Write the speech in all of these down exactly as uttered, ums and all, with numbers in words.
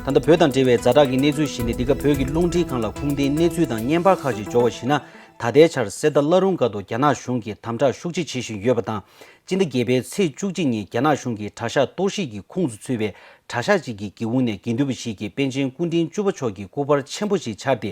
ད་ལྟ་བོད་དང་འབྲེལ་བའི་ཛ་དྲག་གི་གནས་ཚུལ་ཞིག་ནི། འདི་ག་བོད་ཀྱི་རླུང་འཕྲིན་ཁང་ལ་ཁུངས་ལྡན་གནས་ཚུལ་དང་བརྙན་པར་ཁག་ཅིག་འབྱོར་བ་ཞིག་ན། ད་ལྟའི་ཆར་གསེར་རྟ་བླ་རུང་སྒར་དུ་རྒྱ་ནག་གཞུང་གིས་དམ་དྲག་ཤུགས་ཆེ་བྱེད་བཞིན་ཡོད་པ་དང་། སྤྱི་ཟླ་བརྒྱད་པའི་ཚེས་བཅུ་གཅིག་ཉིན་རྒྱ་ནག་གཞུང་གི་གྲྭ་ཤག་གཏོར་བཤིག་གི་ཁོངས་སུ་ཚུད་པའི་གྲྭ་ཤག་ཅིག་གི་སྒེའུ་ཁུང་ནས་དགེ་འདུན་པ་ཞིག་གིས་པཎ་ཆེན་སྐུ་ཕྲེང་བཅུ་པ་མཆོག་གི་སྐུ་པར་ཆེན་པོ་ཞིག་འཕྱར་ཏེ།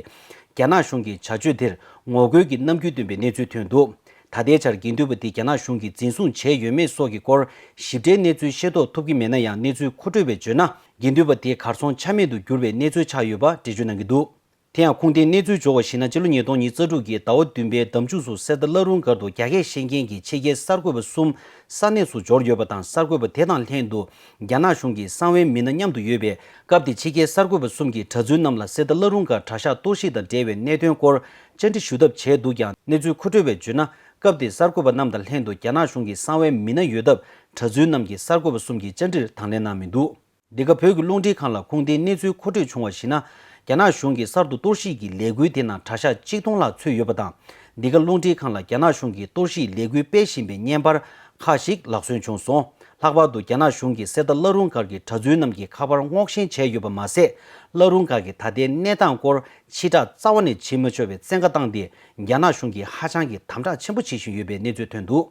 རྒྱ་ནག་གཞུང་གི་བྱ་སྤྱོད་དེར་ངོ་རྒོལ་གྱི་རྣམ་འགྱུར་སྟོན་པའི་གནས་ཚུལ་ཐོན་འདུག་ད་ལྟའི་ཆར་དགེ་འདུན་པ་དེ་རྒྱ་ནག་གཞུང་གིས་འཛིན་བཟུང་བྱས་ཡོད་མེད་སོགས་ཀྱི་སྐོར་ཞིབ་ཕྲའི་གནས་ཚུལ་ཤེས་རྟོགས་ཐུབ་ཀྱི་མེད་ན་ཡང་། གནས་ཚུལ་མཁོ་སྤྲོད་པས་བརྗོད་ན། དགེ་འདུན་པ་དེ་གར་སོང་ཆ་མེད་དུ་གྱུར་བའི་གནས་ཚུལ་ཆགས་ཡོད་པ་འགྲེལ་བརྗོད་གནང་གི་འདུག་དེ་ཡང་ཁུངས་ལྡན་གནས་ཚུལ་འབྱོར་བ་ཞིག་ན། སྤྱི་ལོ་ཉིས་སྟོང་ཉི་ཤུ་རྩ་དྲུག་གི་ཟླ་བ་བདུན་པའི་ཟླ་མཇུག་སུ་གསེར་རྟ་བླ་རུང་སྒར་དུ་རྒྱ་སྐད་ཤེས་མཁན་གྱི་ཕྱི་རྒྱལ་གསར་འགོད་པ་གསུམ་ས་གནས་སུ་འབྱོར་ཡོད་པ་དང་། གསར་འགོད་པ་དེ་དང་ལྷན་དུ་རྒྱ་ནག་གཞུང་གི་གསང་བའི་མི་སྣ་མཉམ་དུ་ཡོད་པས། སྐབས་དེར་ཕྱི་རྒྱལ་གསར་འགོད་པ་གསུམ་གྱིས་གྲྭ་བཙུན་རྣམས་ལ་གསེར་རྟ་བླ་རུང་སྒར་གྲྭ་ཤག་གཏོར་བཤིག་དང་འབྲེལ་བའི་གནད་དོན་སྐོར་བཅར་འདྲི་ཞུ་ཐབས་བྱས་འདུག་ཀྱང་། གནས་ཚུལ་མཁོ་སྤྲོད་པས་བརྗོད་ན། སྐབས་དེར་གསར་འགོད་པ་རྣམས་དང་ལྷན་དུ་རྒྱ་ནག་གཞུང་གི་གསང་བའི་མི་སྣ་ཡོད་སྟབས། གྲྭ་བཙུན་རྣམས་ཀྱིས་གསར་འགོད་པ་གསུམ་གྱི་བཅར་འདྲིར་དང་ལེན་གནང་མི་འདུག་འདི་ག་བོད་ཀྱི་རླུང་འཕྲིན་ཁང་ལ་ཁུངས་ལྡན་གནས་ཚུལ་མཁོ་སྤྲོད་བྱུང་བ་ཞིག་ན། རྒྱ་ནག་གཞུང་གིས་གསར་དུ་གཏོར་བཤིག་གི་ལས་འགུལ་དེ་ནང་གྲྭ་ཤག་གཅིག་སྟོང་ལྷག་ཚུད་ཡོད་པ་དང་། འདི་ག་རླུང་འཕྲིན་ཁང་ལ་རྒྱ་ནག་གཞུང་གིས་གཏོར་བཤིག་ལས་འགུལ་སྤེལ་བཞིན་པའི་བརྙན་པར་ཁག་ཞིག་ལག་སོན་བྱུང་སོང་། ལྷག་པར་དུ་རྒྱ་ནག་གཞུང་གིས་གསེར་རྟ་བླ་རུང་སྒར་གྱི་གྲྭ་བཙུན་རྣམས་ཀྱི་ཁ་པར་སྔོག་བཤེར་བྱས་ཡོད་པ་མ་ཟད། བླ་རུང་སྒར་གྱི་ད་ལྟའི་གནས་སྟངས་སྐོར་ཕྱིར་བསྒྲགས་རྩ་བ་ནས་བྱེད་མ་ཆོག་པའི་བཙན་བཀའ་བཏང་སྟེ། རྒྱ་ནག་གཞུང་གིས་ཧ་ཅང་གི་དམ་དྲག་ཆེན་པོ་བྱེད་བཞིན་ཡོད་པའི་གནས་ཚུལ་ཐོན་འདུག་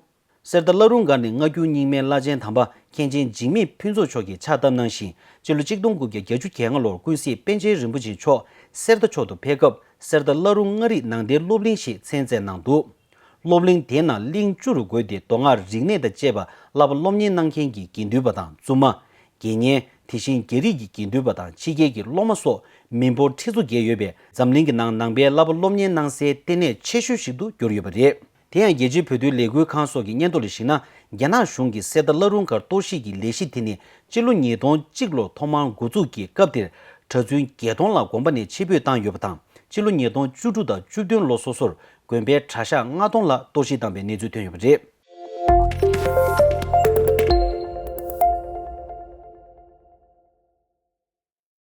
གསེར་རྟ་བླ་རུང་སྒར་ནས་སྔ་འགྱུར་རྙིང་མའི་བླ་ཆེན་དམ་པ་མཁན་ཆེན་འཇིགས་མེད་ཕུན་ཚོགས་མཆོག་གིས་ཕྱག་བཏབ་གནང་ཞིང་། སྤྱི་ལོ་གཅིག་སྟོང་དགུ་བརྒྱ་བརྒྱད་ཅུ་གྱ་ལྔ་ལོར་ཀུན་གཟིགས་པཎ་ཆེན་རིན་པོ་ཆེ་མཆོག་གསེར་རྟ་མཆོག་ཏུ་ཕེབས་སྐབས། གསེར་རྟ་བླ་རུང་མངའ་རིས་ནང་བསྟན་སློབ་གླིང་ཞེས་མཚན་བསྩལ་གནང་འདུག་སློབ་གླིང་དེའི་ནང་གླིང་བཅུ་རུ་བགོས་ཏེ། མདོ་སྔགས་རིག་གནས་དང་བཅས་པ་བསླབ་པ་སློབ་གཉེར་གནང་མཁན་གྱི་དགེ་འདུན་པ་དང་བཙུན་མ། དགེ་བསྙེན། དེ་བཞིན་རྒྱ་རིགས་ཀྱི་དགེ་འདུན་པ་དང་ཕྱི་རྒྱལ་གྱི་སློབ་མ་སོགས་མི་འབོར་ཁྲི་ཚོ་བརྒལ་ཡོད་པས། འཛམ་གླིང་གི་ནང་ནང་པའི་བསླབ་པ་སློབ་གཉེར་གནང་སའི་ལྟེ་གནས་ཆེ་ཤོས་ཤིག་ཏུ་གྱུར་ཡོད་པ་རེད། དེ་ཡང་རྒྱལ་སྤྱིའི་བོད་དོན་ལས་འགུལ་ཁང་སོགས་ཀྱི་སྙན་ཐོ་ལ་གཞིགས་ན། རྒྱ་ནག་གཞུང་གིས་གསེར་རྟ་བླ་རུང་སྒར་གཏོར་བཤིག་གི་ལས་གཞི་དེ་ནི། སྤྱི་ལོ་ཉིས་སྟོང་གཅིག་ལོར་ཐོག་མར་འགོ་འཛུགས་ཀྱིས། སྐབས་དེར་གྲྭ་བཙུན་བརྒྱད་སྟོང་ལ་དགོན་པ་ནས་ཕྱིར་འབུད་བཏང་ཡོད་པ་དང་། སྤྱི་ལོ་ཉིས་སྟོང་བཅུ་དྲུག་དང་བཅུ་བདུན་ལོ་སོ་སོར་དགོན་པའི་གྲྭ་ཤག་ལྔ་སྟོང་ལྷག་གཏོར་བཤིག་བཏང་པའི་གནས་ཚུལ་ཐོན་ཡོད་པ་རེད།